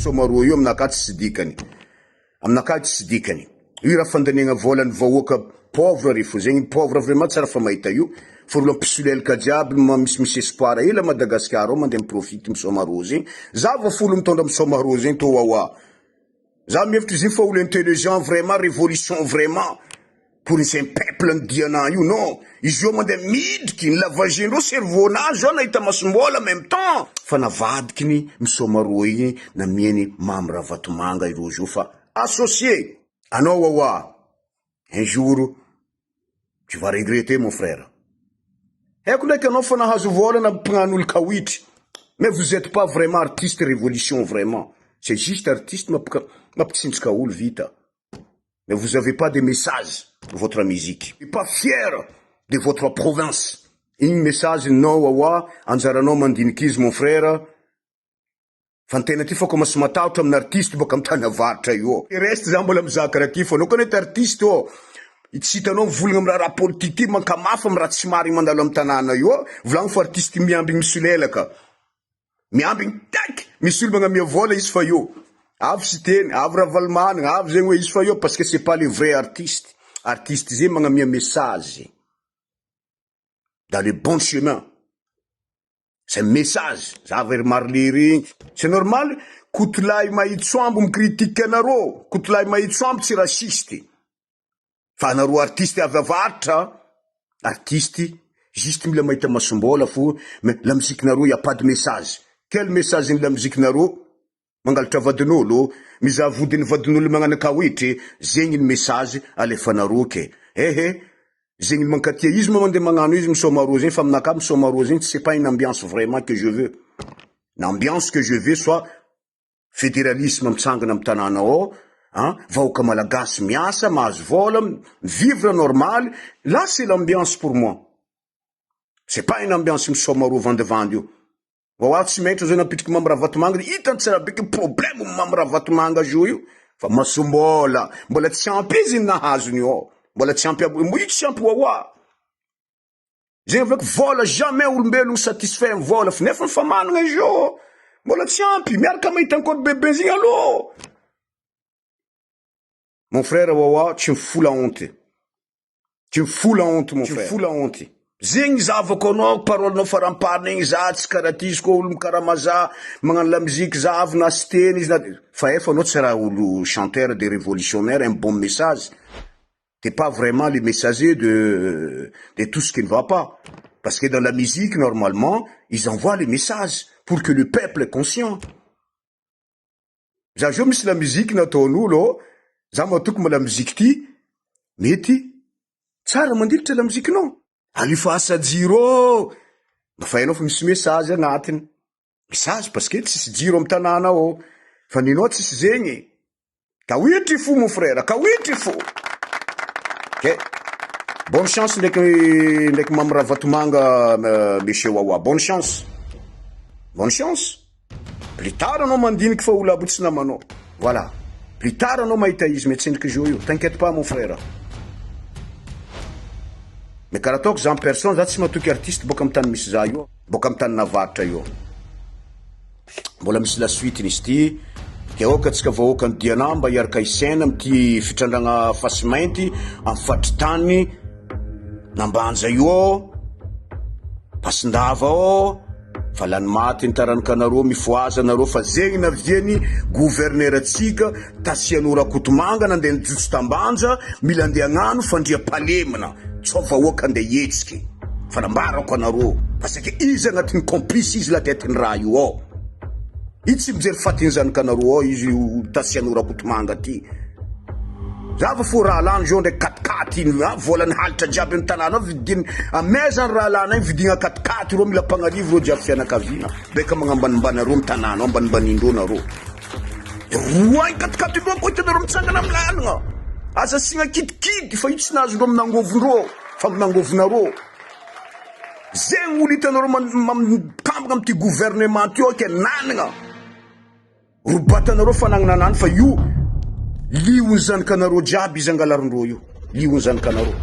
Misaoma roa io aminakahy tsisy dikany. Aminakahy tsisy dikany. Io raha fandaniagna vola ny vahoaka pauvre ry fo zegny pauvre vraiment tsara fa mahita io fa olo mpisolelaka jiaby ma misimisy espoir hely a Madagascar ao mandeha miprofite misaoma roa zegny za vao folo mitondra misaoma roa zegny tô wawa za mihevitra izy io fa olo intelligent vraiment révolution vraiment pour izay peuple ny diana io non izy io mandeha midriky ny lavage-ndreo cerveau-nazy zao nahita masom-bola même temps fa navadiky ny misaoma roa igny namiany Mamy Ravatomanga ireo zao fa associé anao wawa un jour tu vas regretter mon frère haiko ndraiky anao fa nahazo vola na mpagnano olo kawitry mais vous êtes pas vraiment artiste révolution vraiment c'est juste artiste mampika mampitsinjaka olo vita mais vous avez pas de message votre musique pas fier de votre province igny message nao wawa anjaranao mandiniky izy mon frère fa ny tena ty fa commence matahotra amin'ny artiste baka amy tany avaratra io reste za mbola mizaka raha ty fa anao koa nety artiste ô tsy hitanao mivolagna amy raharaha politique ty mankamafy amy raha tsy marigny mandalo amy tanàna io volagno fa artiste miambigny misolelaka miambigny taky misy olo magnamia vola izy fa io avy sy teny avy Ravalomanana avy zegny hoe izy fa io parce que c'est pas le vrai artiste. Artiste zegny magnamia message dans le bon chemin, c'est message za very marle regny c'est normal. Kotolahy Mahitsoambo micritique anareo. Kotolahy Mahitsoambo tsy raciste fa anareo artiste avy avaratra, artiste juste mila mahita masombola fo, mais la musique nareo y a pas de message. Quel message ny la musique nareo? Mangalatra vadin'olo, mizaha vodiny vadin'olo, magnano kawitry zegny ny message alefanareo ke ehe zegny mankatia izy moa mandeha magnano izy misaoma roa zegny. Fa aminakahy misaoma roa zegny c'est pas une ambiance vraiment que je veux. L'ambiance que je veux, soit fédéralisme mitsangana amy tanàna ao an, vahoaka malagasy miasa, mahazo vola, vivre normal, là c'est l'ambiance pour moi. C'est pas une ambiance misaoma roa vandivandy io. Vao tsy maitra zao napitriky Mamy Ravatomanga, hitany tsara be ke problème Mamy Ravatomanga zo io fa masombola mbola tsy ampy izy ny nahazony io ao, mbola tsy ampy aby io, tsy ampy wawa zegny aveko vola. Jamais olombelogno satisfait amy vola fa nefa fa manana izy io mbola tsy ampy miaraka mahita encore bebe zegny. Aloha mon frère wawa, tsy mifola honte, tu me fous la honte, mon frère, tu me fous la honte. Zegny zavako anao parolenao faramparina igny, za tsy karaha ty izy koa olo mikarama za magnano la musique, za avy na sy teny izy na fa efa anao tsy raha olo chanteur de révolutionnaire, un bon message. T'es pas vraiment le messager de tout ce qui ne va pas, parce que dans la musique, normalement, ils envoient les messages pour que le peuple est conscient. Za zio misy la musique nataon'olo, za matoky ma la musique ty mety tsara mandilitra la musiquenao alefa asa jiro mba fa hainao fa misy message agnatiny, message parce que tsisy jiro amy tanàna ao fa ninao tsisy zegny kawitry fo, mon frère, kawitry fo. Ok, bonne chance ndraiky ndraiky Mamy Ravatomanga, monsieur Wawa, bonne chance, bonne chance. Plus tard anao mandiniky fa olo aby tsy namanao. Voilà, plus tard anao mahita izy metsendriky zo io, t'inquiète pas, mon frère. Mais karaha ataoko za personne, za tsy matoky artiste boka amy tany misy za io, boka amy tany navaritra io. Mbola misy la suite nisy ty ke aoka atsika vahoaka ny diana mba hiaraka isaina amity fitrandragna fasy mainty amy fatry tany nambanja io ao pasindava ao fa lany maty ny taranaka anareo. Mifoaza anareo fa zegny naviany gouverneur atsika Tasiano Rakotomanga nandeha nijotso tambanja mila andeha agnano fandriam-pahalemana tsao vahoaka andeha hihetsiky fa nambarako anareo parce que izy agnatin'ny complice izy la tête ny raha io ao izy tsy mijery fatiny zanakanareo ao izy Tasiano Rakotomanga ty zava fo raha lany zao ndraiky katikaty iny volany halitra jiaby amy tanàna ao vidiny amezany raha lany agny vidigna katikaty reo mila mpagnarivo reo jiaby fianakaviana beka magnambanimbany areo amy tanàna ao ambanimbanindreo nareo roa agny katikaty reo koa hitanareo mitsangana amy lalagna aza asiagna kidikidy fa io tsy nahazondreo aminangovondreo fa aminangovonareo zegny olo hitanareo mikambagna amity gouvernement ty ao ke nanagna robatanareo fanagnana anany fa io liony zanakanareo jiaby izy angalarindreo io liony zanakanareo.